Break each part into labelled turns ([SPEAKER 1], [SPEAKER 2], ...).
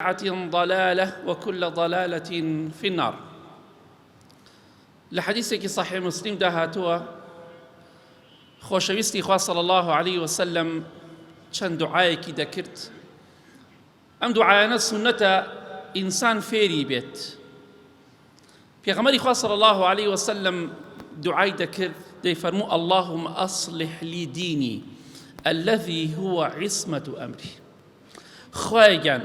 [SPEAKER 1] بدعة ضلالة وكل ضلالة في النار. لە حەدیثێکی صحیح مسلم دا هاتووە خۆشەویستی خوا صلی الله علیه وسلم چەند دوعایەکی دەکرد. ئەم دوعایانە سوننەتە ئینسان فێری بێت. پێغەمبەری خوا صلی الله علیه وسلم دوعای دەکرد دەیفەرموو اللهم اصلح لي دینی الذي هو عصمة امری. خوایە گیان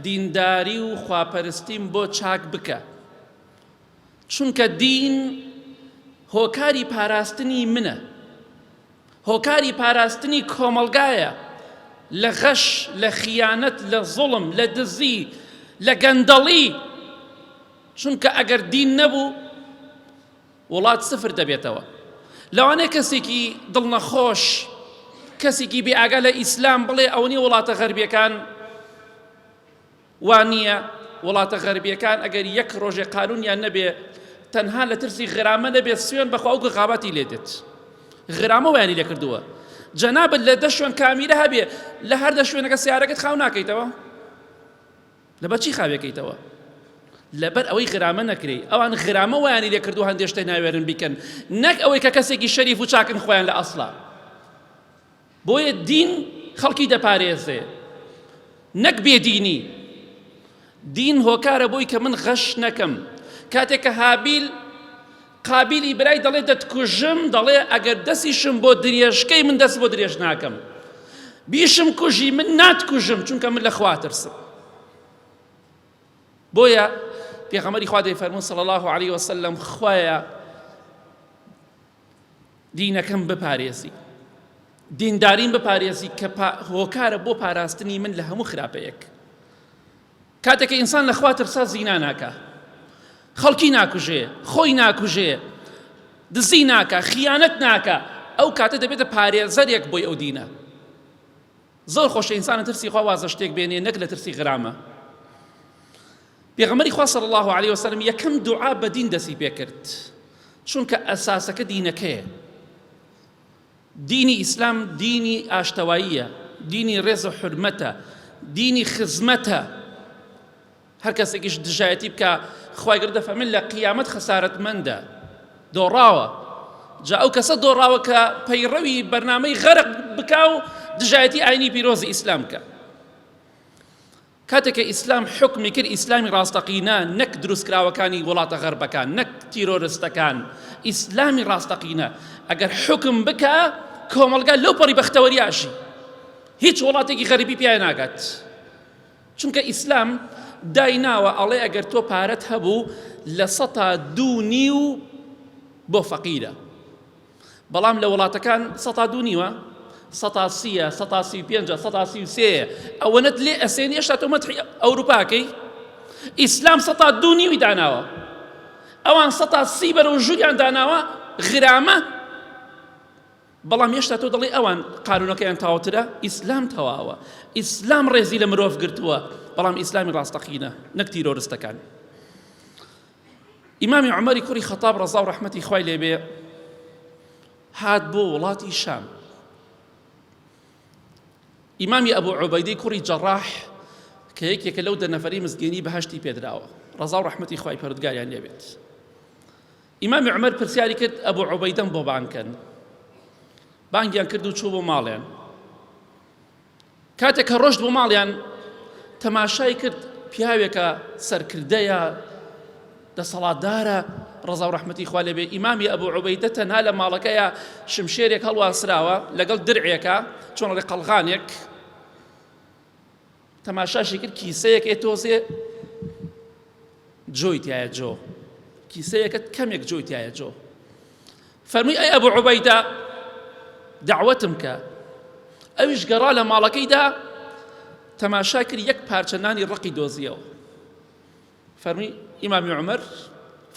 [SPEAKER 1] دینداری و خواپەرستیم بۆ چاک بکە، چونکە دین هۆکاری پاراستنی منە، هۆکاری پاراستنی کۆمەڵگایە لە غەش، لە خیانەت، لە زوڵم، لە دزی، لە گەندەڵی، چونکە ئەگەر دین نەبوو وڵات سفر دەبێتەوە. لەوانەیە کەسێکی دڵنەخۆش، کەسێکی بێ ئاگا لە ئیسلام بڵێ ئەوە نیە وڵاتە غەربیەکان وا نییە، وڵاتە غەربیەکان ئەگەر یەک ڕۆژێ قانونیان نەبێ تەنها لە ترسی غرامە نەبێ سوێن بەخوا ئەو غاباتی لێ دێت. غرامە ویانی لێ کردووە. جەنابت لە دە شوێن کامیرە هەبێ لە هەر دە شوێنەکە سیارەکەت خاو ناکەیتەوە؟ لەبەر چی خاوێکەیتەوە؟ لەبەر ئەوەی غرامە نەکرێی. ئەوان غرامە وایانی لێ کردووە هەندێ شتێ ناوێرن بیکەن، نەک ئەوەی کە کەسێکی شەریف و چاکن خۆیان لە ئەسڵا. بۆیە دین خەڵکی دەپارێزێ نەک بێدینی. دین هۆکارە بۆی کە من غەش نەکەم. کاتێک کە هابیل قابیلی برای دەڵێ دەتکوژم، دەڵێ ئەگەر دەسیشم بۆ درێژکەی من دەست بۆ درێژ ناکەم. بیشم کوژی من ناتکوژم چونکە من لە خوا ترسم. بۆیە پێغەمبەری خوا دەیفەرموو صلی الله علیه وسلم خوایە دینەکەم بپارێزی دینداریم بپارێزی کە هۆکارە بۆ پاراستنی من لە هەموو خراپەیەک. کاتێک کە ئینسان لە خوا ترسا زینا ناکا، خەڵکی ناکوژێ، خۆی ناکوژێ، دزی ناکا، خیانەت ناکا، ئەو کاتە دەبێتە پارێزەرێک بۆی ئەو دینە. زۆر خۆشە ئینسان لە ترسی خوا وازە شتێک بێنێ نەک لە ترسی غرامە. پێغەمبەری خوا صلی الله علیه وسلم یەکەم دوعا بە دین دەستی پێکرد، چونکە ئەساسەکە دینەکەیە. دینی ئیسلام دینی ئاشتەواییە، دینی ڕێز و حورمەتە، دینی خزمەتە. هەر کەسێکیش دژایەتی بکا خوای گەورە دەفەرمێت لە قیامەت خەسارەتمەندە، دۆڕاوە. جا ئەو کەسە دۆڕاوە کە پەیڕەوی بەرنامەی غەرق بکا و دژایەتی ئاینی پیرۆزی ئیسلام بکا. کاتێک کە ئیسلام حوکمی کرد ئیسلامی ڕاستەقینە نەک دروستکراوەکانی وڵاتە غەربەکان نەک تیرۆرستەکان ئیسلامی ڕاستەقینە ئەگەر حوکم بکا کۆمەڵگا لەو پەڕی بەختەوەری ئاژی هیچ وڵاتێکی غەریبی پیای ناگات چونکە ئیسلام دایناوە ئەڵێ ئەگەر تۆ پارەت هەبوو لە سەتا دوو نیو بۆ فەقیرە بەڵام لە وڵاتەکان سەتا دوو نیوە، سەتا سییە، سەتا 35ە، سەتا 33یە، ئەوەنەت لێ ئەسێنی هێشتا تۆ مەدحی ئەوروپا ئەکەی؟ ئیسلام سەتا دوو نیوی داناوە، ئەوان سەتا سی بەرەو ژووریان داناوە غرامە، بەڵام هێشتا تۆ دەڵێی ئەوان قانونەکەیان تەواوترە، ئیسلام تەواوە، ئیسلام ڕێزی لە مرۆڤ گرتووە، بەڵام ئیسلامی ڕاستەقینە نەک تیرۆرستەکان. ئیمامی عومەری کوڕی خەتاب ڕەزا و ڕەحمەتی خوای لێ بێ هات بۆ وڵاتی شام. ئیمامی ئەبوو عوبەیدەی کوڕی جەڕاح کە یەکێکە لەو دە نەفەری مزگێنی بەهەشتی پێدراوە ڕەزا و ڕەحمەتی خوای پەروەردگاریان لێ بێت. ئیمامی عومەر پرسیاری کرد ئەبوو عوبەیدەم بۆ بانگ کەن. بانگیان کرد و چوو بۆ ماڵیان. کاتێک کە ڕۆشت بۆ ماڵیان تەماشای کرد پیاوێکە سەرکردەیە دەسەڵاتدارە ڕەزا و ڕەحمەتی خوا لێبێ ئیمامی ئەبوو عوبەیدە تەنها لە ماڵەکەیە شمشێرێک هەڵواسراوە لەگەڵ درعێکە چۆن ڕێ قەڵغانێک تەماشاشی کرد کیسەیەک ئێ تۆزێ جۆی تایە جۆ کیسەیەکەت کەمێک جۆی تایە جۆ فەرمووی ئەی ئەبو عوبەیدە دەعوەتم کە ئەویش گەڕا لە ماڵەکەیدا تەماشا کرد یەک پارچە نانی ڕقی دۆزیەوە فەرمووی ئیمامی عومەر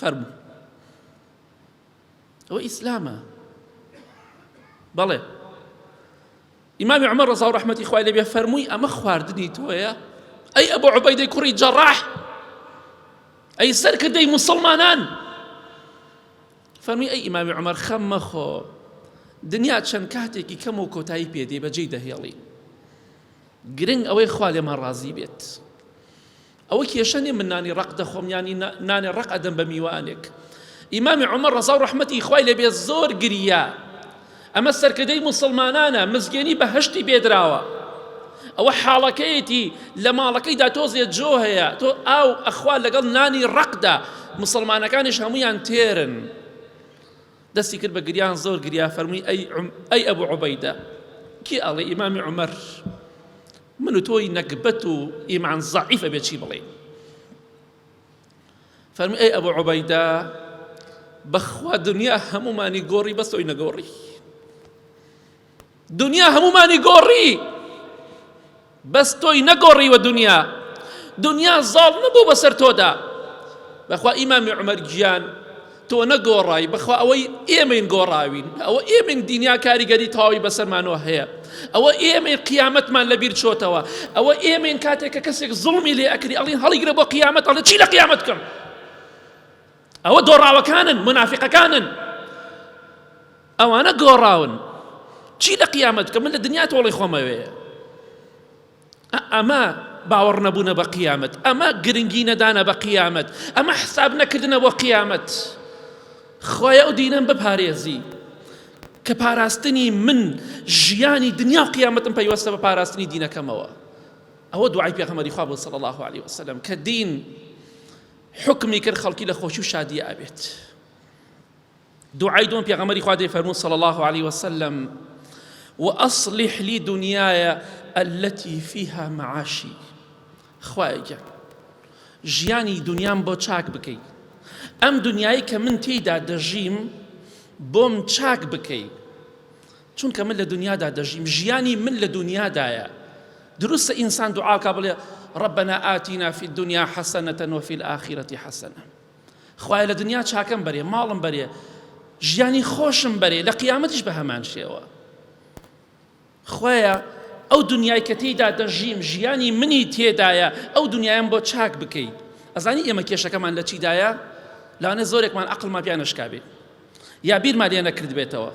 [SPEAKER 1] فەرموو ئەوە ئیسلامە بەڵێ ئیمامی عومەر ڕەزا و ڕەحمەتی خوای لێبێ فەرمووی ئەمە خواردنی تۆیە ئەی ئەبو عوبەیدەی کوڕی جەڕاح ئەی سەرکردەی موسڵمانان فەرمووی ئەی ئیمامی عومەر خەم مەخۆ دنیا چەند کاتێکی کەم و کۆتایی پێدێ بەجێی دەهێڵی گرنگ ئەوەی خوا لێمان ڕازی بێت. ئەوە کێشە نیە من نانی ڕەق دەخۆم یانی نانی ڕەق ئەدەم بە میوانێک. ئیمامی عومەر ڕەزا و ڕەحمەتی خوای لێ بێ زۆر گریا. ئەمە سەرکردەی موسڵمانانە، مزگێنی بەهەشتی پێدراوە. ئەوە حاڵەکەیەتی لە ماڵەکەیدا تۆزێ جۆ هەیە، تۆ ئاو ئەخوا لەگەڵ نانی ڕەقدا، موسڵمانەکانیش هەموویان تێرن. دەستی کرد بە گریان زۆر گریا فەرمووی ئەی ئەی ئەبوو عوبەیدە کێ ئەڵێ ئیمامی عومەر من و تۆی نەگبەت و ئیمان زەعیف ئەبێ چی بڵێین فەرمی ئەی ئەبوو عوبەیدە بەخوا دنیا هەمومانی گۆڕی بەس تۆی نەگۆڕی دنیا هەمومانی گۆڕی بەس تۆی نەگۆڕیوە دنیا دنیا زاڵ نەبوو بەسەر تۆدا بەخوا ئیمامی عومەر گیان تۆ نەگۆڕای بەخوا ئەوەی ئێمەین گۆڕاوین ئەوە ئێمەین دنیا کاریگەری تەواوی بەسەرمانەوە هەیە ئەوە ئێمەین قیامەتمان لەبیر چۆتەوە ئەوە ئێمەین کاتێک کە کەسێک زوڵمی لێ ئەکری ئەڵین هەڵیگرە بۆ قیامەت ئەڵێ چی لە قیامەت بکەم ئەوە دۆڕاوەکانن منافقەکانن ئەوانە گۆڕاون چی لە قیامەت بکەم من لە دنیا تۆڵی خۆمەوێ ئەمە باوەڕ نەبوونە بە قیامەت ئەمە گرنگی نەدانە بە قیامەت ئەمە حساب نەکردنە بۆ قیامەت خۆیە ئەو دینەم بپارێزی کە پاراستنی من ژیانی دنیا و قیامەتم پەیوەستە بە پاراستنی دینەکەمەوە ئەوە دوعای پێغەمبەری خوا بوو صلی الله علیه وسلم کە دین حکمی کرد خەڵکی لە خۆشی و شادی ئەبێت دوعای دووەم پێغەمبەری خوا دەیفەرموو صلی الله علیه وسلم وأصلح لي دنیای التي فيها معاشي خوایە گیان ژیانی دنیام بۆ چاک بکەی ئەم دنیای کە من تێیدا دەژیم بۆم چاک بکەی چونکە من لە دنیادا دەژیم ژیانی من لە دنیادایە دروستە ئینسان دوعاکە بڵێ ربنا آتنا في الدنيا حسنة وفي الآخرة حسنة خوایە لە دنیا چاکەم بەرێ ماڵم بەرێ ژیانی خۆشم بەرێ لە قیامەتیش بە هەمان شێوە خوایە ئەو دنیای کە تێیدا دەژیم ژیانی منی تێدایە ئەو دنیایم بۆ چاک بکەی ئەزانی ئێمە کێشەکەمان لە چیدایە لەوانێ زۆرێکمان عەقڵمان پیا نەشکابێ یا بیرمان لێ نەکردبێتەوە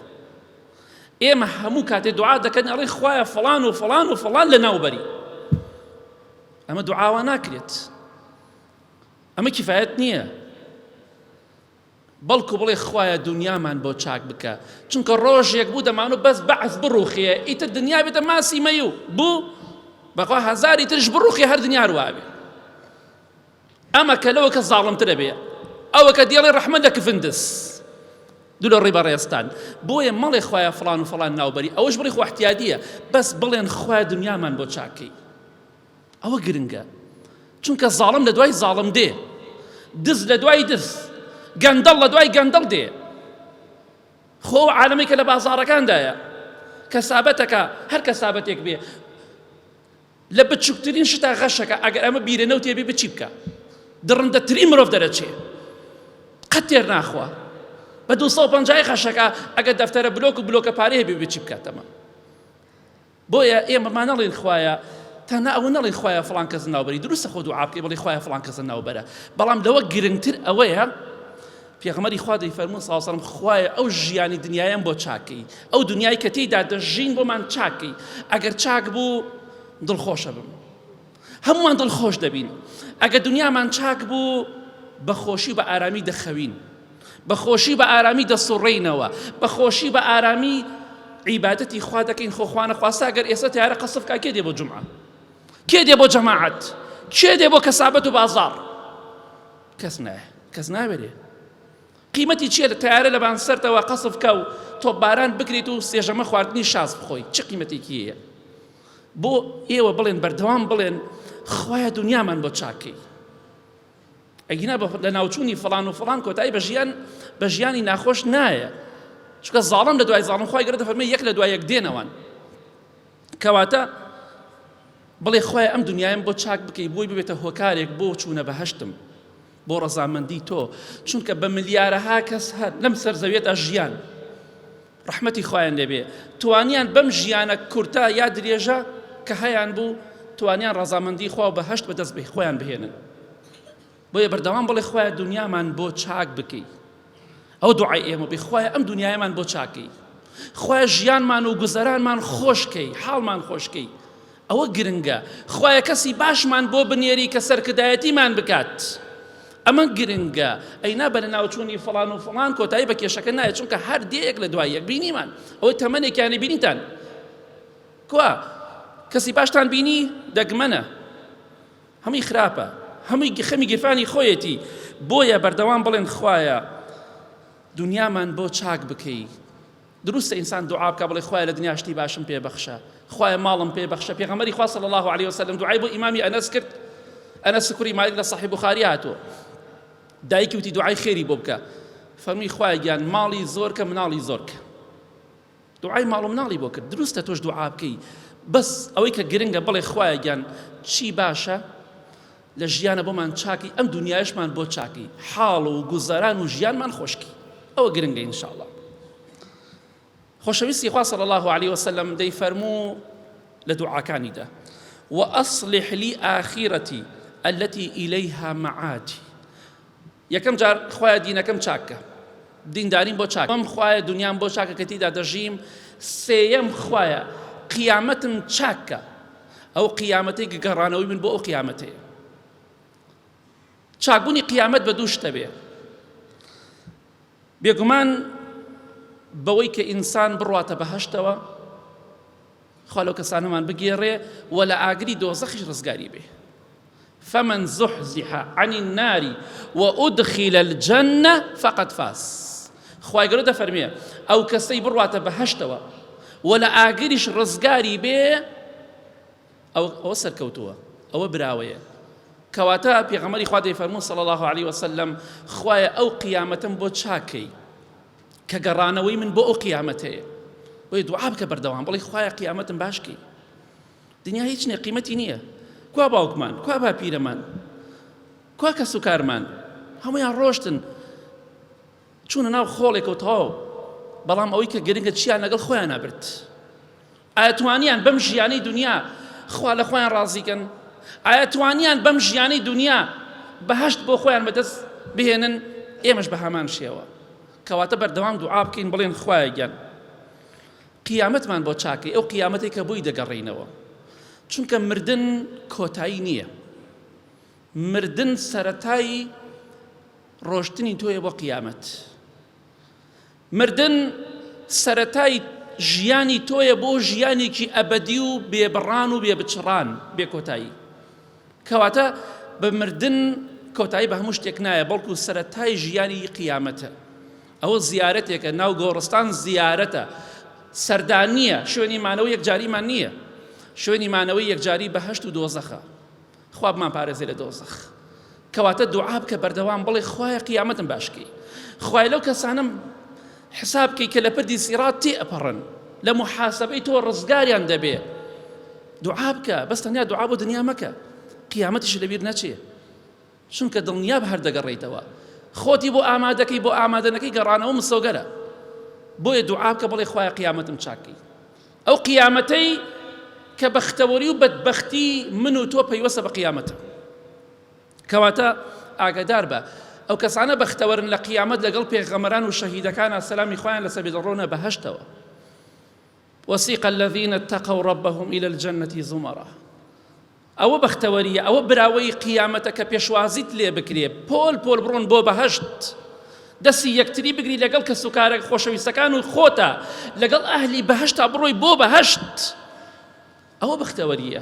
[SPEAKER 1] ئێمە هەموو کاتێ دوعا دەکەن ئەڵێ خوایە فڵان و فڵان و فڵان لە ناوبەری ئەمە دوعاوا ناکرێت ئەمە کیفایەت نییە بەڵکو بڵێ خوایە دنیامان بۆ چاک بکە چونکە ڕۆژێک بوو دەمان و بەس بەعس بڕوخێ ئیتر دنیا بێتە ماسی مەیو بوو بەخوا هەزاری ترش بڕوخێ هەر دنیا ڕوابێ ئەمە کە لەوە کە زاڵمترە بێ ئەوە کە دێڵێ ڕەحمە لە کفندس دوو لە ڕێ بەڕێزتان بۆیە مەڵێ خوایە فڵان و فڵان ناوبەری ئەوەش بڵێ خۆ احتیادیە بەس بڵێن خوایە دنیامان بۆ چاکەی ئەوە گرنگە چونکە زاڵم لە دوای زاڵم دێ دز لە دوای دز گەندەڵ لە دوای گەندەڵ دێ خۆ عالەمێک کە لە بازاڕەکاندایە کەسابەتەکە هەر کەسابەتێک بێ لە بچووکترین شتا غەشەکە ئەگەر ئەمە بیرە نەوتێ بێ بچی بکە دڕندەترین مرۆڤ دەرەچێ قەت تێر ناخوا بە 250 غەشەکە ئەگەر دەفتەرە بلۆک و بلۆکە پارەیە بێ بچی بکاتەمە بۆیە ئێمە ما نەڵێین خوایە تەنها ئەوە نەڵێین خوایە فڵان کەس ناوبەری دروستە خۆ دوعا بکەی بڵێ خوایە فڵان کەس ناوبەرە بەڵام لەوە گرنگتر ئەوەیە پێغەمبەری خوا دەیفەرموو صلی الله علیه و سلم خوایە ئەو ژیانی دنیایم بۆ چاکەی ئەو دنیای کە تێیدا دەژین بۆمان چاکەی ئەگەر چاک بوو دڵخۆشە بم هەمووان دڵخۆش دەبین ئەگەر دنیامان چاک بوو بە خۆشی بە ئارامی دەخەوین بە خۆشی بە ئارامی دەسوڕێینەوە بە خۆشی بە ئارامی عیبادەتی خوا دەکەین خۆ خوا نەخواستە ئەگەر ئێستا تیارە قەسف کا کێ دێ بۆ جومعە کێ دێ بۆ جەماعەت کێ دێ بۆ کەسابەت و بازاڕ کەس نایە کەس ناوێرێ قیمەتی چییە لە تیارە لەبان سەرتەوە قەسف کا و تۆپباران بکرێت و سێژەمە خواردنی شاز بخۆی چ قیمەتێکی هەیە بۆ ئێوە بڵێن بەردەوام بڵێن خوایە دنیامان بۆ چاکەی ئەگینا بە لەناوچوونی فڵان و فڵان کۆتایی بە ژیان بە ژیانی ناخۆش نایە چونکە زاڵم لە دوای زاڵم خوای گەورە دەفەرمێ یەک لە دوای یەک دێنەوان کەواتە بڵێ خوای ئەم دنیایم بۆ چاک بکەی بۆی ببێتە هۆکارێک بۆ چوونە بەهشتم بۆ ڕەزامەندی تۆ چونکە بە ملیارەها کەس هەر لەم سەر زەویەدا ژیان ڕەحمەتی خوایان لێبێ توانیان بەم ژیانە کورتە یا درێژە کە هەیان بوو توانیان ڕەزامەندی خوا و بەهەشت بەدەست بێ خۆیان بهێنن بۆیە بەردەوام بڵێ خوایە دنیامان بۆ چاک بکەی ئەو دوعای ئێمە بێ خوایە ئەم دنیایەمان بۆ چاکەی خوایە ژیانمان و گوزەرانمان خۆشکەی حاڵمان خۆشکەی. ئەوە گرنگە خوایە کەسی باشمان بۆ بنێری کە سەرکردایەتیمان بکات ئەمە گرنگە ئەی نا بە لەناوچوونی فڵان و فڵان کۆتایی بە کێشەکە نایە چونکە هەر دێیەک لە دوای یەک بینیمان ئەوەی تەمەنێکیانی بینیتان کوا کەسی باشتان بینی دەگمەنە هەمووی خراپە هەمووی خەمی گیرفانی خۆیەتی بۆیە بەردەوام بڵێن خوایە دنیامان بۆ چاک بکەی دروستە ئینسان دوعا بکا بڵێ خوایە لە دنیا شتی باشم پێ بەخشە خوایە ماڵم پێ بەخشە پێغەمبەری خوا صلی الله علیه وسلم دوعای بۆ ئیمامی ئەنەس کرد ئەنەس کوڕی مالک لە صحیح بخاری هاتووە دایکی وتی دوعای خێری بۆ بکە فەرمی خوایە گیان ماڵی زۆر کە مناڵی زۆر کە دوعای ماڵ و مناڵی بۆ کرد دروستە تۆش دوعا بکەی بەس ئەوەی کە گرنگە بڵێ خوایە گیان چی باشە لە ژیانە بۆمان چاکی ئەم دنیایشمان بۆ چاکی حاڵ و گوزەران و ژیانمان خۆشکی ئەوە گرنگە ئینشاءاللە خۆشەویستی خوا صلی الله علیه وسلم دەیفەرموو لە دوعاکانیدا وأصلح لي آخرتي التي إليها معادي یەکەم جار خوایە دینەکەم چاککە دینداریم بۆ چاک ئەم خوایە دنیام بۆ چاکە کە تیدا دەژیم سێیەم خوایە قیامەتم چاککە ئەو قیامەتەی گەڕانەوەی من بۆ ئەو قیامەتەیە چاکبوونی قیامەت بە دوو شتە بێ بێگومان بەوەی کە ئینسان بڕواتە بەهەشتەوە خوا لەو کەسانەمان بگێڕێ و لە ئاگری دۆزەخیش ڕزگاری بێ فمن زحزح عن النار وأدخل الجنة فقد فاز خوای گەورە دەفەرمێ ئەو کەسەی بڕواتە بەهەشتەوە و لە ئاگریش ڕزگاری بێ ئەوە سەرکەوتووە ئەوە براوەیە کەواتە پێغەمبەری خوا دەیفەرموو صلی الله علیه وسلم خوایە ئەو قیامەتم بۆ چاکەی کە گەڕانەوەی من بۆ ئەو قیامەتەیە بۆیە دوعا بکە بەردەوام بڵێ خوایە قیامەتم باشکەی دنیا هیچ نییە قیمەتی نییە کوا باوکمان کوا باپیرەمان کوا کەس و کارمان هەمویان ڕۆشتن چوونە ناو خۆڵێک و تەواو بەڵام ئەوەی کە گرنگە چیان لەگەڵ خۆیان نابرد ئایا توانیان بەم ژیانەی دنیا خوا لە خۆیان ڕازیکەن ئایا توانیان بەم ژیانەی دنیا بەهشت بۆ خۆیان بەدەست بهێنن ئێمەش بە هەمان شێوە کەواتە بەردەوام دوعا بکەین بڵێن خوایە گیان قیامەتمان بۆ چاکەی ئەو قیامەتێک کە بۆی دەگەڕینەوە چونکە مردن کۆتایی نییە مردن سەتایی ڕۆشتنی تۆیە بۆ قیامەت مردن سەرەتای ژیانی تۆیە بۆ ژیانێکی ئەبەدی و بێبڕان و بێبچڕان بێ کۆتایی کەواتە بە مردن کۆتایی بە هەموو شتێک نایە بەڵکو سەرەتای ژیانی قیامەتە ئەوە زیارەتێکە ناو گۆڕستان زیارەتە سەردانیە شوێنی مانەوە یەکجاریمان نییە شوێنی مانەوەی یەکجاری بەهشت و دۆزەخە خوا بمانپارێزێ لە دۆزەخ کەواتە دوعا بکە بەردەوام بڵێ خوایە قیامەتم باشکەی خوای لەو کەسانم حساب بکەی کە لە پردی سیڕات تێ ئەپەڕن لە محاسبەی تۆ ڕزگاریان دەبێ دوعا بکە بەس تەنیا دوعا بۆ دنیا مەکە قیامەتیش لەبیر نەچێ چونکە دڵنیاب هەر دەگەڕێیتەوە خۆتی بۆ ئامادەکەی بۆ ئامادەنەکەی گەڕانەوە مسۆگەرە بۆیە دوعا بکە بڵێ خوایە قیامەتم چاکەی ئەو قیامەتەی کە بەختەوەری و بەدبەختی من و تۆ پەیوەستە بە قیامەتە کەواتە ئاگادار بە ئەو کەسانە بەختەوەرن لە قیامەت لەگەڵ پێغەمەران و شەهیدەکانە سەلامی خۆیان لەسەر بێ دەڕۆنە بەهەشتەوە وسیق الذین اتقوا ربهم إلى الجنة زمرا ئەوە بەختەوەرییە، ئەوە براوەیی قیامەتە کە پێشوازیت لێ بکرێ، پۆل پۆل بڕۆن بۆ بەهەشت، دەستی یەکتری بگری لەگەڵ کەسوکارە خۆشەویستەکان و خۆتا لەگەڵ ئەهلی بەهەشتا بڕۆی بۆ بەهەشت، ئەوە بەختەوەرییە.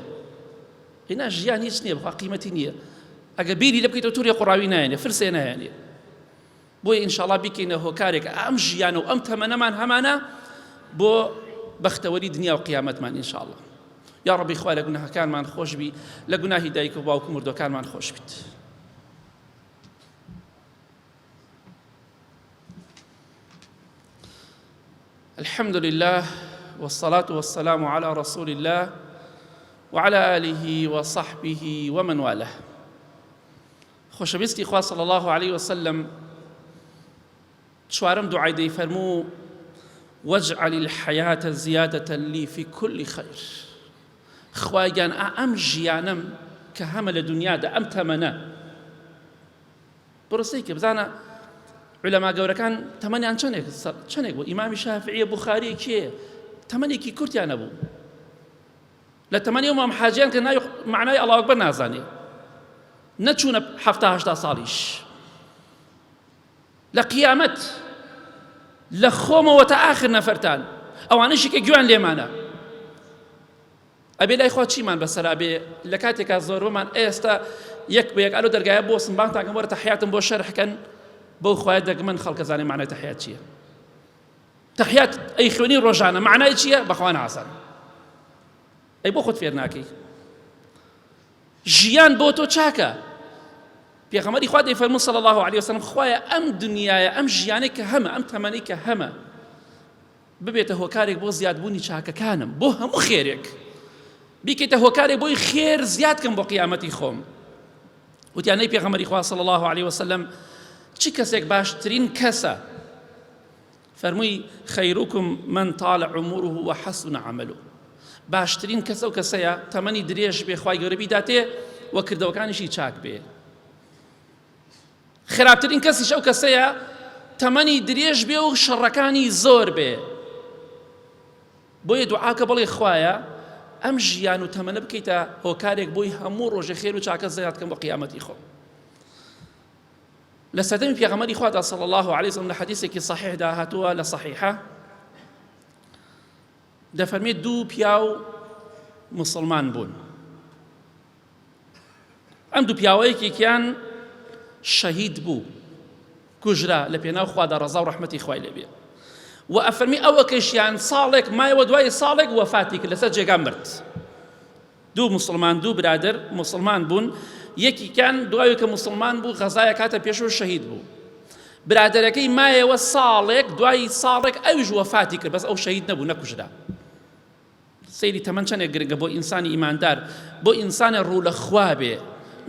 [SPEAKER 1] هینا ژیان هیچ نییە، بخوا قیمەتی نییە. ئەگەر بیری لێ بکەیتەوە توری قوڕاوی نایەنێ، فرسێ نایەنێ. بۆیە ئینشاڵا بیکەینە هۆکارێک ئەم ژیانە و ئەم تەمەنەمان هەمانە بۆ بەختەوەری دنیا و قیامەتمان ئینشاڵا یا ڕەبی خوا لە گوناهەکانمان خۆشبی لە گوناهی دایک و باوک و مردوەکانمان خۆش بیت الحمد لله والصلاة والسلام على رسول الله وعلى آله وصحبه ومن والاه خۆشەویستی خوا صلی اللە علیە وسلم چوارەم دوعای دەیفەرموو واجعل الحیاة زیادة لی فی کل خیر خوای گیان ئا ئەم ژیانەم کە هەمە لە دنیادا ئەم تەمەنە بڕسەی کە بزانە علەما گەورەکان تەمەنیان چەندێک چەندێک بوو ئیمامی شافعیە بوخاری کێ تەمەنێکی کورتیان نەبوو. لە تەمەنی ئەو مام حاجیان کە ناوی معنای ئەڵڵاهو ئەکبەر نازانێ نەچوونە حەفتا هەشتا ساڵیش لە قیامەت لە خۆمەوە تا ئاخر نەفەرتان ئەوانەشی کە گوێیان لێمانە ئەبێ لای خوا چیمان بەسەرا بێ لە کاتێکا زۆربەمان ئێستا یەک بە یەک ئەلۆ دەرگایە بۆ سمبانتان وەرە تەحیاتم بۆ شەرحکەن بەو خوایە دەگمەن خەڵکە زانێ معنای تەحیات چییە تەحیات ئەی خوێنی ڕۆژانە معنای چییە بەخوا نازان ئەی بۆ خۆت فێر ناکەی ژیان بۆ تۆ چاکە پێغەمبەری خوا دەیفەرموو صلی الله علیه وسلم خوایە ئەم دنیایە ئەم ژیانەی کە هەمە ئەم تەمەنەی کە هەمە ببێتە هۆکارێک بۆ زیادبوونی چاکەکانم بۆ هەموو خێرێک بیکەیتە هۆکارێک بۆی خێر زیاد کەم بۆ قیامەتی خۆم وتیان ئەی پێغەمبەری خوا صلی الله علیه وسلم چ کەسێک باشترین کەسە فەرمووی خیرکم من طال عمره وحسن عمله باشترین کەس ئەو کەسەیە تەمەنی درێژ بێ خوای گەورە بیداتێ و کردەوەکانیشی چاک بێ خراپترین کەسیش ئەو کەسەیە تەمەنی درێژ بێ و شەڕەکانی زۆر بێ بۆیە دوعاکە بڵێ خوایە ئەم ژیان و تەمەنە بکەیتە هۆکارێک بۆی هەموو ڕۆژێ خێر و چاکە زیاد کەم بۆ قیامەتی خۆم لە سەردەمی پێغەمبەری خوادا صلی الله علیه وسلم لە حەدیثێکی صحیحدا هاتووە لە صحیحە دەفەرمێت دوو پیاو مسلمان بوون ئەم دوو پیاوە یەکێکیان شەهید بوو کوژرا لە پێناو خوادا ڕەزا و ڕەحمەتی خوای لێبێ و ئەفەرمی ئەوەکەشیان ساڵێک مایەوە دوای ساڵێک وەفاتی کرد لەسەر جێگا مرد دوو مسلمان دوو برادر مسلمان بوون یەکیکان دوای کە مسلمان بوو غەزایە کاتە پێشەوە شەهید بوو برادەرەکەی مایەوە ساڵێک دوای ساڵێک ئەویش وەفاتی کرد بەس ئەو شەهید نەبوو نەکوژرا سەیری تەمەن چەندێک گرنگە بۆ ئینسانی ئیماندار بۆ ئینسانێ ڕوو لە خوا بێ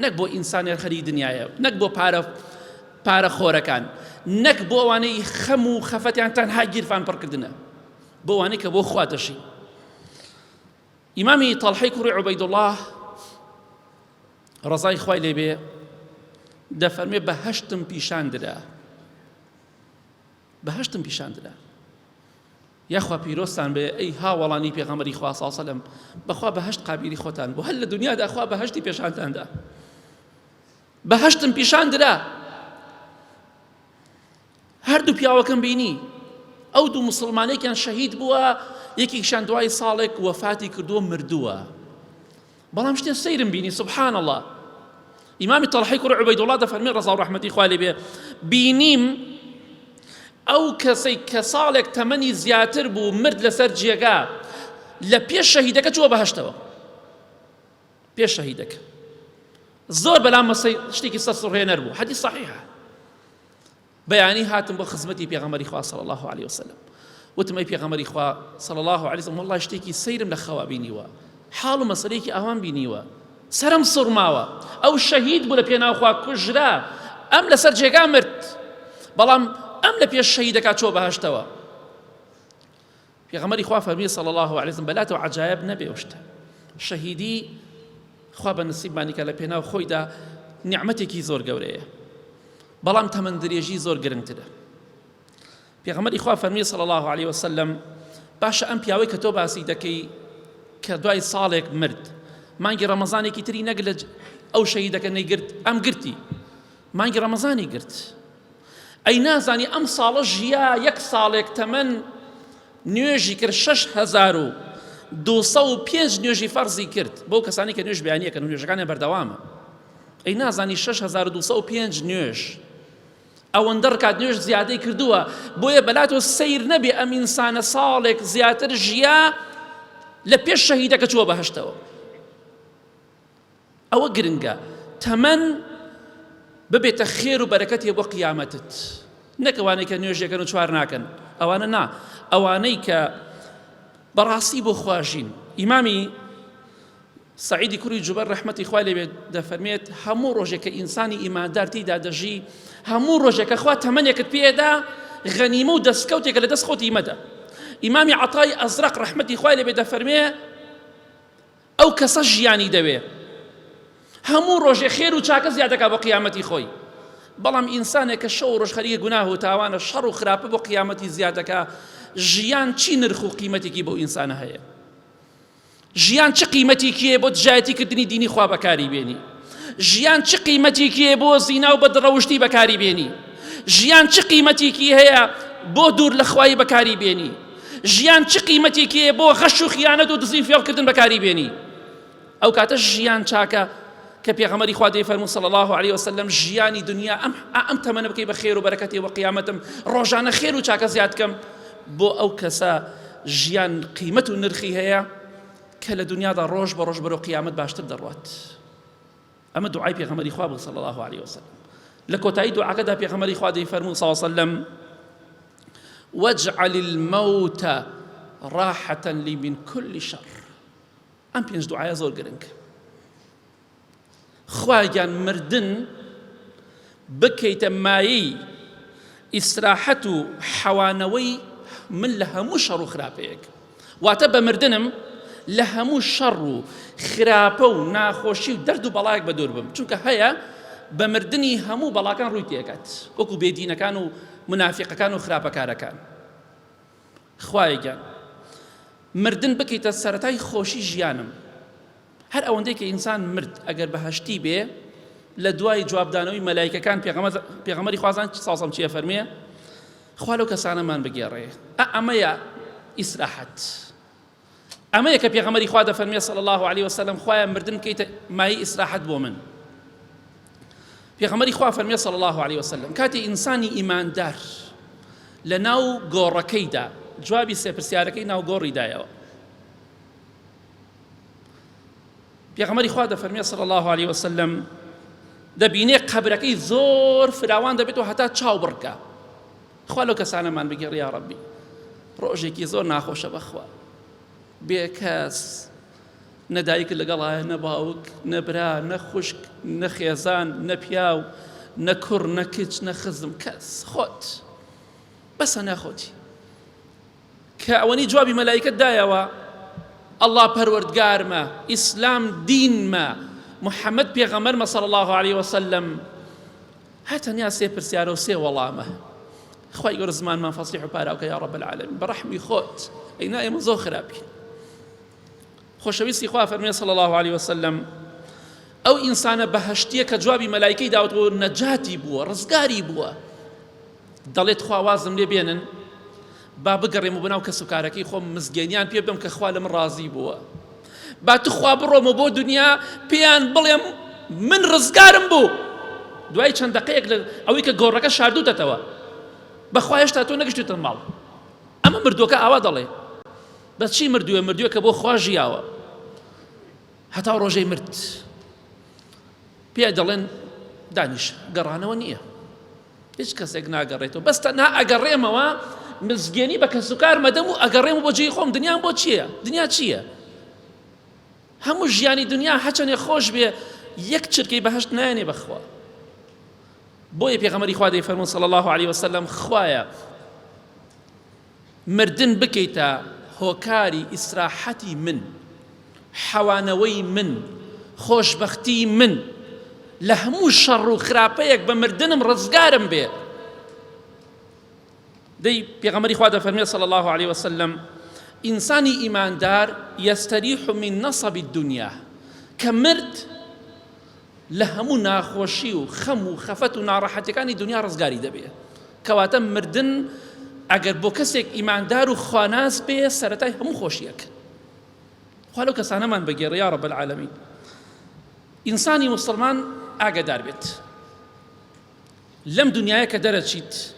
[SPEAKER 1] نەک بۆ ئینسانێ خەریک دنیایە نەک بۆ پارە پارە خۆرەکان نەک بۆ ئەوانەی خەم و خەفەتیان تەنها گیرفان پڕکردنە بۆ ئەوانەی کە بۆ خوا دەژین ئیمامی تەڵحەی کوڕی عوبەیدوڵڵا ڕەزای خوای لێبێ دەفەرمێ بەهەشتم پیشان درا بەهەشتم پیشان درا یاخوا پیرۆزتان بێ ئەی هاوەڵانی پێغەمبەری خوا صلی سەلەم بەخوا بەهەشت قابیلی خۆتان بوو هەر لە دنیادا خوا بەهەشتی پێشانتاندا بەهەشتم پیشان درا هەردوو پیاوەکەم بینی ئەو دوو مسلمانێکیان شەهید بووە یەکێکیشان دوای ساڵێک وەفاتی کردووە مردووە بەڵام شتێ سەیرم بینی سبحان الله ئیمامی تەڵحەی کوڕی عوبەیدوڵڵا دەفەرمێ ڕەزا و ڕەحمەتی خوا لێ بێ بینیم ئەو کەسەی کە ساڵێک تەمەنی زیاتر بوو مرد لەسەر جێگا لە پێش شەهیدەکە چووە بەهەشتەوە پێش شەهیدەکە زۆر بەلام شتێکی سەرسوڕهێنەر بوو حەدیث صحیحە بەیانی هاتم بۆ خزمەتی پێغەمبەری خوا صلی الله علیه وسلم وتم ئەی پێغەمبەری خوا صلی الله علیه وسلم والله شتێکی سەیرم لە خەوا بینیوە حاڵ و مەسەلەیەکی ئاوام بینیوە سەرم سوڕماوە ئەو شەهید بوو لە پێناو خوا کوژرا ئەم لەسەر جێگا مرد بەڵام ئەم لە پێش شەهیدەکە چۆ بەهەشتەوە پێغەمبەری خوا فەرمی صلی الله علیه وسلم بەلاتەوە عەجایب نەبێ ئەو شتە شەهیدی خوا بە نسیبمانی کە لە پێناو خۆیدا نیعمەتێکی زۆر گەورەیە بەڵام تەمەن درێژی زۆر گرنگترە پێغەمبەری خوا فەرمی صلی الله علیه وسلم باشە ئەم پیاوەی کە تۆ باسی دەکەی کە دوای ساڵێک مرد مانگی ڕەمەزانێکی تری نەک لە ئەو شەهیدەکە نەیگرت ئەم گرتی مانگی ڕەمەزانی گرت ئەی نازانی ئەم ساڵە ژیا یەک ساڵێک تەمەن نوێژی کرد 6205 نوێژی فەرزی کرد بۆ کەسانی کە نوێژ بیانیەکەن و نوێژەکانیان بەردەوامە ئەی نازانی 6205 نوێژ ئەوەندە ڕکات نوێژ زیادەی کردووە بۆیە بەلاتەوە سەیر نەبێ ئەم ئینسانە ساڵێک زیاتر ژیا لە پێش شەهیدەکە چووە بەهەشتەوە ئەوە گرنگە تەمەن ببێتە خێر و بەرەکەتێ بۆ قیامەتت نەک ئەوانەی کە نوێژەکەن و چوار ناکەن ئەوانە نا ئەوانەی کە بەڕاستی بۆ خواژین ئیمامی سعیدی کوڕی جوبەر ڕەحمەتی خوای لێبێت دەفەرمێت هەموو ڕۆژێک کە ئینسانی ئیماندار تێیدا دەژی هەموو ڕۆژێک کە خوا تەمەنێکت پێدا غەنیمە و دەستکەوتێکە لە دەست خۆتی مەدە ئیمامی عەتای ئەزرەق ڕەحمەتی خوای لێبێت دەفەرمێ ئەو کەسە ژیانی دەوێ هەموو ڕۆژێ خێر و چاکە زیاد دەکا بۆ قیامەتی خۆی بەڵام ئینسانێک کە شەو ڕۆژ خەریکە گوناه و تاوانە شەڕ و خراپە بۆ قیامەتی زیاد دەکا ژیان چی نرخ و قیمەتێکی بۆ ئینسانە هەیە؟ ژیان چ قیمەتێکی هەیە بۆ دژایەتی کردنی دینی خوا بەکاری بێنی؟ ژیان چ قیمەتێکی هەیە بۆ زینا و بەدڕەوشتی بەکاری بێنی؟ ژیان چ قیمەتێکی هەیە بۆ دوور لە خوایی بەکاری بێنی؟ ژیان چ قیمەتێکی هەیە بۆ غەش و خیانەت و دزی فێڵکردن بەکاری بێنی؟ ئەو کاتە ژیان چاکە کە پێغەمبەری خوا دەیفەرموو صلی الله علیه وسلم ژیانی دنیا ئەم ئەم تەمەنە بکەی بە خێر و بەرەکەتی و قیامەتم ڕۆژانە خێر و چاکە زیاد کەم بۆ ئەو کەسە ژیان قیمەت و نرخی هەیە کە لە دنیادا ڕۆژ بە ڕۆژ بەرەو قیامەت باشتر دەڕوات ئەمە دوعای پێغەمبەری خوا بوو صلی الله علیه وسلم لە کۆتایی دوعاکەدا پێغەمبەری خوا دەیفەرموو صلی الله علیه وسلم واجعل الموت راحة لي من كل شر ئەم پێنج دوعایە زۆر گرنگ خوا گیان مردن بکەیتە مایەی ئیسراحەت و حەوانەوەی من لە هەموو شەڕ و خراپەیەک واتە بە مردنم لە هەموو شەڕ و خراپە و ناخۆشی و دەرد و بەڵایەک بە دوور بم چونکە هەیە بە مردنی هەموو بەڵاکان ڕووی تێکات وەکو بێدینەکان و منافقەکان و خراپەکارەکان خوایە گیان مردن بکەیتە سەرەتای خۆشی ژیانم هەر ئەوەندەی کە ئینسان مرد ئەگەر بەهەشتی بێ لە دوای جوابدانەوەی مەلایکەکان پێغەمبەری خوازان ساسم چیە فەرمیە خوا لەو کەسانەمان بگێڕێ ئەمەیە ئیسراحەت ئەمەیە کە پێغەمبەری خوا دەفەرمێ صلی الله علیه وسلم خوایە مردن بکەیتە مایەی ئیسراحەت بۆ من پێغەمبەری خوا فەرمێ صلی الله علیه وسلم کاتی ئینسانی ئیماندار لە ناو گۆڕەکەیدا جوابی سێ پرسیارەکەی ناو گۆڕی دایەوە پێغەمبەری خوا دەفەرمێ صلی الله علیه وسلم دەبینێ قەبرەکەی زۆر فراوان دەبێت و هەتا چاو بڕکە خوا لەو کەسانەمان بگێڕ یا ڕەبی ڕۆژێکی زۆر ناخۆشە بەخوا بێکەس نە دایک لەگەڵایە نە باوک نە برا نە خوشک نە خێزان نە پیاو نە کوڕ نە کچ نە خزم کەس خۆت بەسە ناخۆتی کە ئەوەنی جوابی مەلایکەت دایەوە ئەڵڵا پەروەردگارمە ئیسلام دینمە محەممەد پێغەمبەرمە صلی الله علیه وسلم هەر تەنیا سێ پرسیارە و سێ وەڵامە خوای گەورە زمانمان فەسیح و پاراوکە یا رب العالمین بە ڕەحمی خۆت ئەی نا ئێمە زۆر خراپین خۆشەویستی خوا فەرمێ صلی الله علیه وسلم ئەو ئینسانە بەهەشتیە کە جوابی مەلایکەی داوەتەوە نەجاتی بووە ڕزگاری بووە دەڵێت خوا وازم لێ بێنن با بگەڕێم و بەناو کەسوکارەکەی خۆم مزگێنیان پێ بدەم کە خوا لە من ڕازی بووە با تخوا بڕۆمە بۆ دنیا پێیان بڵێم من ڕزگارم بوو دوای چەند دقەیەک لە ئەوەی کە گۆڕەکە شاردوتەتەوە بەخوا هێشتا تۆ نەگەشتوتە ماڵ ئەمە مردووەکە ئاوا دەڵێ بە چی مردووە مردووە کە بۆ خوا ژیاوە هەتا ڕۆژەی مرد پێ دەڵێن دانیش گەڕانەوە نییە هیچ کەسێک ناگەڕێتەوە بەس تەنها ئەگەڕێمەوە مزگێنی بە کەسوکار مەدەم و ئەگەڕێم بۆ جێی خۆم دنیام بۆ چییە دنیا چییە هەموو ژیانی دنیا هەچەنێ خۆش بێ یەک چرکەی بەهشت نایەنێ بەخوا بۆیە پێغەمبەری خوا دەیفەرموو صلی الله علیه وسلم خوایە مردن بکەیتە هۆکاری ئیسراحەتی من، حەوانەوەی من، خۆشبەختی من، لە هەموو شەڕ و خراپەیەک بە مردنم ڕزگارم بێ. دەی پێغەمبەری خوا دەفەرمێ صلی الله علیه وسلم ئینسانی ئیماندار یەستەریح من نەصب الدنیا کە مرد لە هەموو ناخۆشی و خەم و خەفەت و ناڕەحەتیەکانی دنیا ڕزگاری دەبێ کەواتە مردن ئەگەر بۆ کەسێک ئیماندار و خواناس بێ سەرەتای هەموو خۆشیەک خوا لەو کەسانەمان بگێڕێ یا رب العالمین ئینسانی موسڵمان ئاگادار بێت لەم دنیایە کە دەرەچیت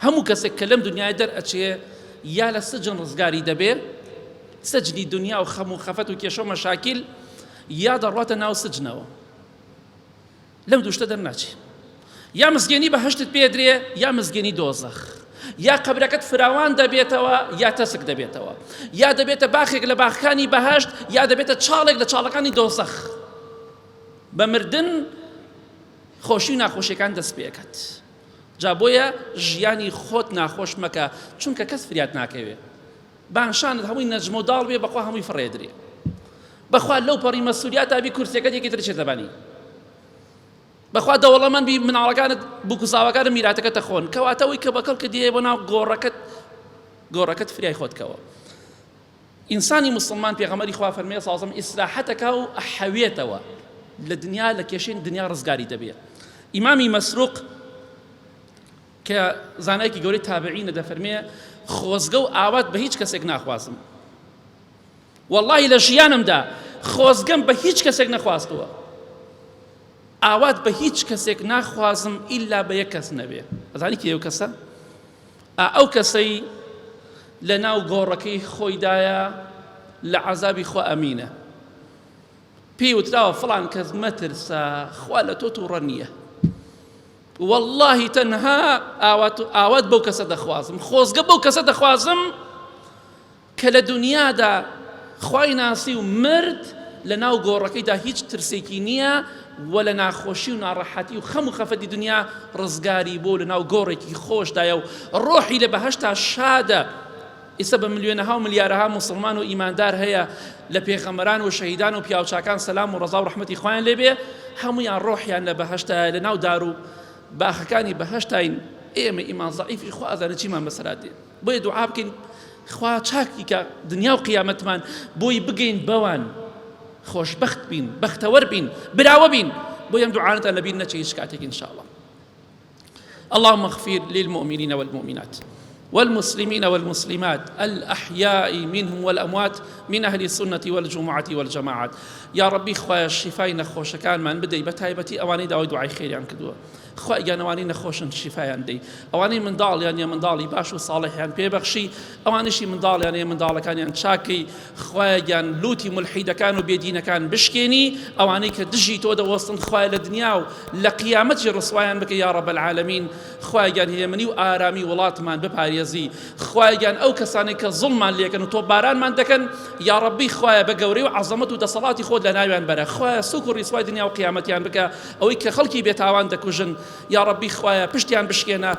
[SPEAKER 1] هەموو کەسێک کە لەم دنیای دەرئەچێ یا لە سجن ڕزگاری دەبێ سجنی دنیا و خەم و خەفەت و کێشە و مەشاکیل یا دەڕواتە ناو سجنەوە لەم دوو شتە دەرناچێ یا مزگێنی بەهەشتت پێدرێ یا مزگێنی دۆزەخ یا قەبرەکەت فراوان دەبێتەوە یا تەسک دەبێتەوە یا دەبێتە باخێک لە باخەکانی بەهەشت یا دەبێتە چاڵێک لە چاڵەکانی دۆزەخ بە مردن خۆشی و ناخۆشیەکان دەست پێکات جا بۆیە ژیانی خۆت ناخۆش مەکە چونکە کەس فریات ناکەوێ بانشانت هەمووی نەجمە و داڵ بێ بەخوا هەمووی فڕێدرێ بەخوا لەو پەڕی مەسولیاتا بی کورسیەکەت یەکی تر چێتە بانی بەخوا دەوڵەمەند بی مناڵەکانت بوک و زاواکانت میراتەکەت دەخۆن کەواتە ئەوەی کە بەکەڵکت دێ بۆ ناو گۆڕەکەت گۆڕەکەت فریای خۆت کەوە. ئینسانی موسڵمان پێغەمبەری خوا فەرمووی صلی الله ئیسراحەتەکا و ئەحەوێتەوە لە دنیا لە کێشەی دنیا ڕزگاری دەبێ ئیمامی مەسروق کە زانایەکی گەورەی تابعینە دەفەرمێ خۆزگە و ئاوات بە هیچ کەسێک ناخوازم واللهی لە ژیانمدا خۆزگەم بە هیچ کەسێک نەخواستووە ئاوات بە هیچ کەسێک ناخوازم ئیلا بە یەک کەس نەبێ ئەزانی کێ ئەو کەسە ئا ئەو کەسەی لە ناو گۆڕەکەی خۆیدایە لە عەزابی خوا ئەمینە پێی وتراوە فڵان کەس مەترسە خوا لە تۆ تووڕە نییە واللهی تەنها ئاوات ئاوات بەو کەسە دەخوازم خۆزگە بەو کەسە دەخوازم کە لە دونیادا خوای ناسی و مرد لە ناو گۆڕەکەیدا هیچ ترسێکی نییە و لە ناخۆشی و ناڕەحەتی و خەم و خەفەتی دنیا ڕزگاری بۆ لە ناو گۆڕێکی خۆشدایە و ڕۆحی لە بەهەشتا شادە ئیستا بە ملیۆنەها و ملیارەها موسڵمان و ئیماندار هەیە لە پێغەمبەران و شەهیدان و پیاوچاکان سەلام و ڕەزا و ڕەحمەتی خوایان لێبێ هەمویان ڕۆحیان لە بەهەشتایە لە ناو دار و باخەکانی بەهەشتاین ئێمە ئیمان زەعیفی خوا ئەزانێ چیمان بەسەرا دێ بۆیە دوعا بکەین خوا چاکی کە دنیا و قیامەتمان بۆی بگەین بەوان خۆشبەخت بین بەختەوەر بین براوە بین بۆ ئەم دوعانەتان لەبیر نەچێ هیچ کاتێک إن شاء الله اللهم اغفر للمؤمنين والمؤمنات والمسلمين والمسلمات الأحياء منهم والأموات من أهل السنة والجمعة والجماعات يا ربي خوایە شیفای نەخۆشەکانمان بدەی بە تایبەتی ئەوانەی داوای دوعای خێریان کردووە خوای گیان ئەوانەی نەخۆشن شیفایان دەی ئەوانەی منداڵیان نیە منداڵی باش و ساڵحیان پێ بەخشی ئەوانەشی منداڵیان هەیە منداڵەکانیان چاکەی خوایە گیان لوتی ملحیدەکان و بێدینەکان بشکێنی ئەوانەی کە دژی تۆ دەوەستن خوایە لە دنیا و لە قیامەتی ڕسوایان بکە یا رب العالمین خوایە گیان هێمنی و ئارامی وڵاتمان بپارێزی خوایە گیان ئەو کەسانەی کە زوڵمان لێکەن و تۆپبارانمان دەکەن یاڕەبی خوایە بە گەورەی و عەزەمەت و دەسەڵاتی خۆت لەناویان بەرە خوایە سوک و ڕیسوای دنیا و قیامەتیان بکە ئەوەی کە خەڵکی بێتاوان دەکوژن یاڕەبی خوایە پشتیان بشکێنە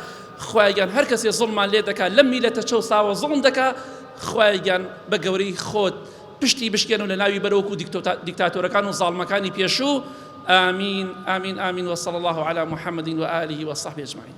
[SPEAKER 1] خوایە گیان هەر کەسێ زوڵمان لێ دەکا لەم میلەتە چەوساوە زوڵم دەکا خوایە گیان بە گەورەی خۆت پشتی بشکێن و لەناوی بەرە وەکو دیکتاتۆرەکان و زاڵمەکانی پێشوو آمین آمین آمین وصلی الله علی محمد وآله وصحبه اجمعین.